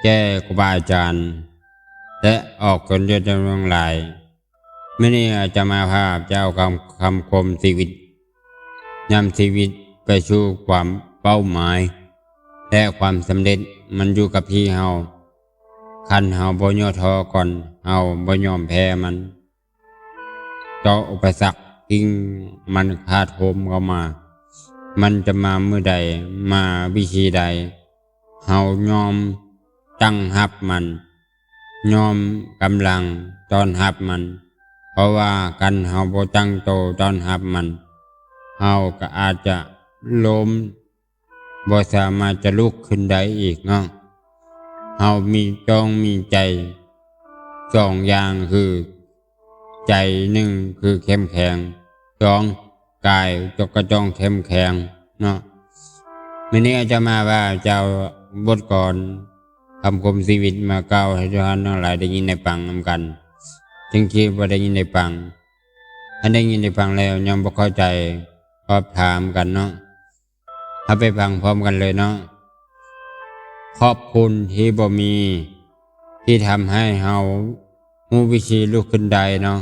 ແກ່ຄູບາອາຈານ ແລະ ອອກຕົນຍອດຈຳນວນຫຼາຍ. ມື້ນີ້ອາດຕະມາພາບຈະເອົາຄຳ ຄຳຄົມຊີວິດ, ນຳຊີວິດໄປສູ່ຄວາມເປົ້າໝາຍ ແລະ ຄວາມສຳເລັດ, ມັນຢູ່ກັບທີ່ເຮົາ. ຄັນເຮົາບໍ່ຫຍໍ້ທໍ້ກ່ອນ, ເຮົາບໍ່ຍອມແພ້ມັນ. ຕໍ່ອຸປະສັກທີ່ມັນຖາໂຖມເຂົ້າມາ, ມັນຈະມາມື້ໃດ, ມາວິທີໃດ, ເຮົາຍອມຕັ້ງຮັບມັນ, ຍອມກຳລັງຕ້ອນຮັບມັນ, ເພາະວ່າຄັນເຮົາບໍ່ຕັ້ງໂຕຕ້ອນຮັບມັນ, ເຮົາກໍອາດຈະລົ້ມ ບໍ່ສາມາດຈະລຸກຂຶ້ນໄດ້ອີກເນາະ. ເຮົາມີ ຕ້ອງມີໃຈສອງຢ່າງ ຄື ໃຈໜຶ່ງຄືເຂັ້ມແຂງ, ສອງ ກາຍກໍຕ້ອງເຂັ້ມແຂງເນາະ. ມື້ນີ້ອາດຕະມາພາບຈະເອົາບົດກອນຄຳຄົມຊີວິດມາກ່າວໃຫ້ທ່ານທັງຫຼາຍໄດ້ຍິນໄດ້ຟັງນຳກັນ, ເຖິງທີ່ບໍ່ໄດ້ຍິນໄດ້ຟັງ, ຄັນໄດ້ຍິນໄດ້ຟັງແລ້ວຍັງບໍ່ເຂົ້າໃຈ ສອບຖາມກັນເນາະ. ເຮົາໄປຟັງພ້ອມກັນເລີຍເນາະ. ຂອບຄຸນທີ່ບໍ່ມີ ທີ່ທຳໃຫ້ເຮົາຮູ້ວິທີລຸກຂຶ້ນໄດ້ເນາະ.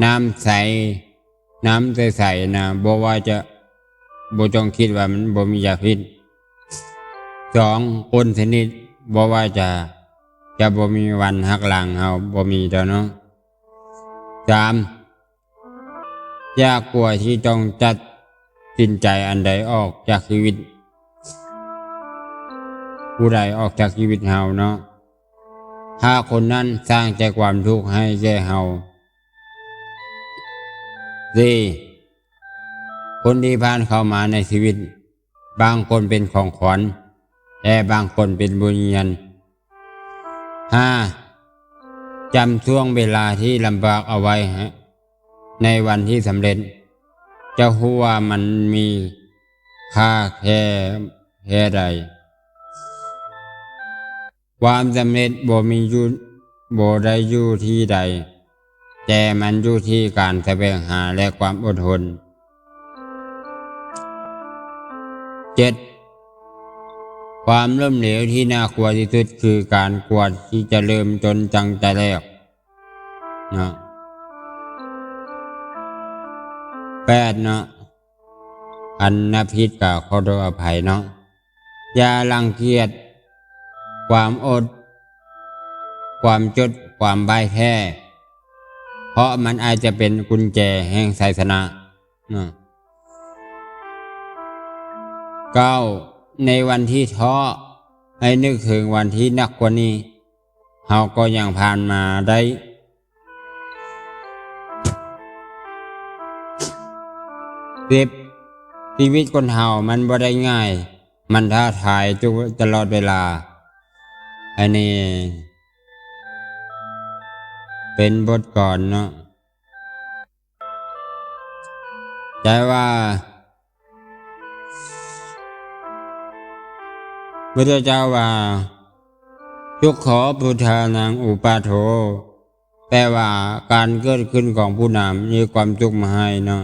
ນ້ຳໃສ, ນ້ຳໃສໆນະ, ບໍ່ວ່າຈະ, ບໍ່ຕ້ອງຄິດວ່າມັນບໍ່ມີຢາພິດ. ສອງ, ຄົນສະໜິດ, ບໍ່ວ່າຈະ, ຈະບໍ່ມີວັນຫັກຫຼັງເຮົາ, ບໍ່ມີດອກເນາະ. ສາມ, ຢ່າກົວທີ່ຕ້ອງຕັດສິນໃຈອັນໃດອອກຈາກຊີວິດ, ຜູ້ໃດອອກຈາກຊີວິດເຮົາເນາະ, ຖ້າຄົນນັ້ນສ້າງແຕ່ຄວາມທຸກໃຫ້ແກ່ເຮົາ. ສີ່, ຄົນທີ່ຜ່ານເຂົ້າມາໃນຊີວິດ, ບາງຄົນເປັນຂອງຂວັນ ແຕ່ບາງຄົນເປັນບົດຮຽນ. ຫ້າ, ຈຳຊ່ວງເວລາທີ່ລຳບາກເອົາໄວ້ໃນວັນທີ່ສຳເລັດ, ຈະຮູ້ວ່າມັນມີຄ່າແຄ່ ແຄ່ໃດ. ຄວາມສຳເລັດບໍ່ມີຢູ່, ບໍ່ໄດ້ຢູ່ທີ່ໃດ, ແຕ່ມັນຢູ່ທີ່ການສະແຫວງຫາ ແລະ ຄວາມອົດທົນ. ເຈັດ, ຄວາມລົ້ມເຫຼວທີ່ໜ້າກົວທີ່ສຸດ ຄືການກົວທີ່ຈະເລີ່ມຕົ້ນຕັ້ງແຕ່ແລກເນາະ. ແປດເນາະ, ອັນນັບຜິດກໍຂໍໂທດອະໄພເນາະ. ຢ່າລັງກຽດຄວາມອົດ, ຄວາມຈົດ, ຄວາມພ່າຍແພ້, ເພາະມັນອາດຈະເປັນກຸນແຈແຫ່ງໄຊຊະນະເນາະ. ເກົ້າ, ໃນວັນທີ່ທໍ້, ໃຫ້ນຶກເຖິງວັນທີ່ໜັກກວ່ານີ້, ເຮົາກໍຍັງຜ່ານມາໄດ້. ສິບ, ຊີວິດຄົນເຮົາມັນບໍ່ໄດ້ງ່າຍ, ມັນທ້າທາຍຢູ່ຕະຫຼອດເວລາ. ອັນນີ້ເປັນບົດກອນເນາະ. ແຕ່ວ່າ ພຸດທະເຈົ້າວ່າ ທຸກຂໍພຸດທານັງອຸປາໂທ ແປວ່າການເກີດຂຶ້ນຂອງຜູ້ນຳມີຄວາມທຸກມາໃຫ້ເນາະ.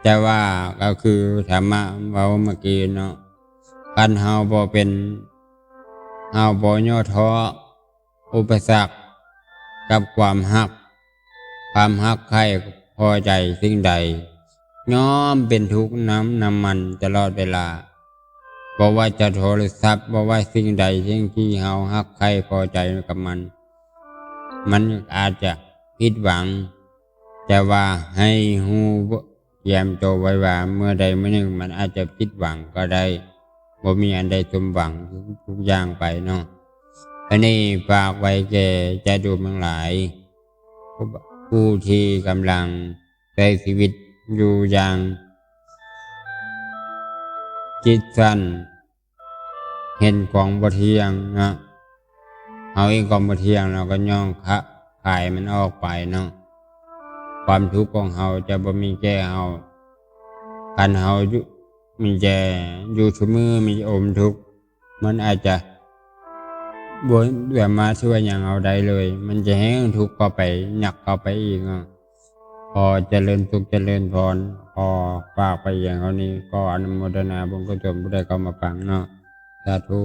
ແຕ່ວ່າກໍຄືທຳມະເວົ້າເມື່ອກີ້ເນາະ, ຄັນເຮົາບໍ່ເປັນ, ເຮົາບໍ່ຫຍໍ້ທໍ້ ອຸປະສັກກັບຄວາມຮັກ, ຄວາມຮັກໃຄ່ພໍໃຈສິ່ງໃດ ຍ່ອມເປັນທຸກນຳ, ນຳມັນຕະຫຼອດເວລາ. ບໍ່ວ່າຈະໂທລະສັບ, ບໍ່ວ່າສິ່ງໃດ, ສິ່ງທີ່ເຮົາຮັກໃຄ່ພໍໃຈກັບມັນ, ມັນອາດຈະຜິດຫວັງ, ແຕ່ວ່າໃຫ້ຮູ້ ກຽມໂຕໄວ້ວ່າ ເມື່ອໃດມື້ໜຶ່ງມັນອາດຈະຜິດຫວັງກໍໄດ້, ບໍ່ມີອັນໃດສົມຫວັງ, ທຸກຢ່າງໄປເນາະ. ອັນນີ້ຝາກໄວ້ແກ່ຍາດໂຍມທັງຫຼາຍ ຜູ້ທີ່ກຳລັງໃຊ້ຊີວິດຢູ່ຢ່າງຈິດສັ້ນ, ເຫັນຂອງບໍ່ທ່ຽງເນາະ, ເຮົາເຫັນຂອງບໍ່ທ່ຽງ ເຮົາກໍຍ່ອງຂະ ຂາຍມັນອອກໄປເນາະ. ຄວາມທຸກຂອງເຮົາຈະບໍ່ມີແກ່ເຮົາ, ຄັນເຮົາຢູ່ ມີແຕ່ຢູ່ຊຸມື້ມີແຕ່ອົມທຸກ, ມັນອາດຈະບໍ່ສາມາດຊ່ວຍຫຍັງເຮົາໄດ້ເລີຍ, ມັນຈະແຮ່ງທຸກເຂົ້າໄປ, ໜັກເຂົ້າໄປອີກເນາະ. ຂໍຈະເລີນສຸກຈະເລີນພອນ, ຂໍຝາກໄປອຽງເທົ່ານີ້, ຂໍອະນຸໂມທະນາບຸນກຸສົນຜູ້ໃດເຂົ້າມາຟັງເນາະ. ສາທຸ.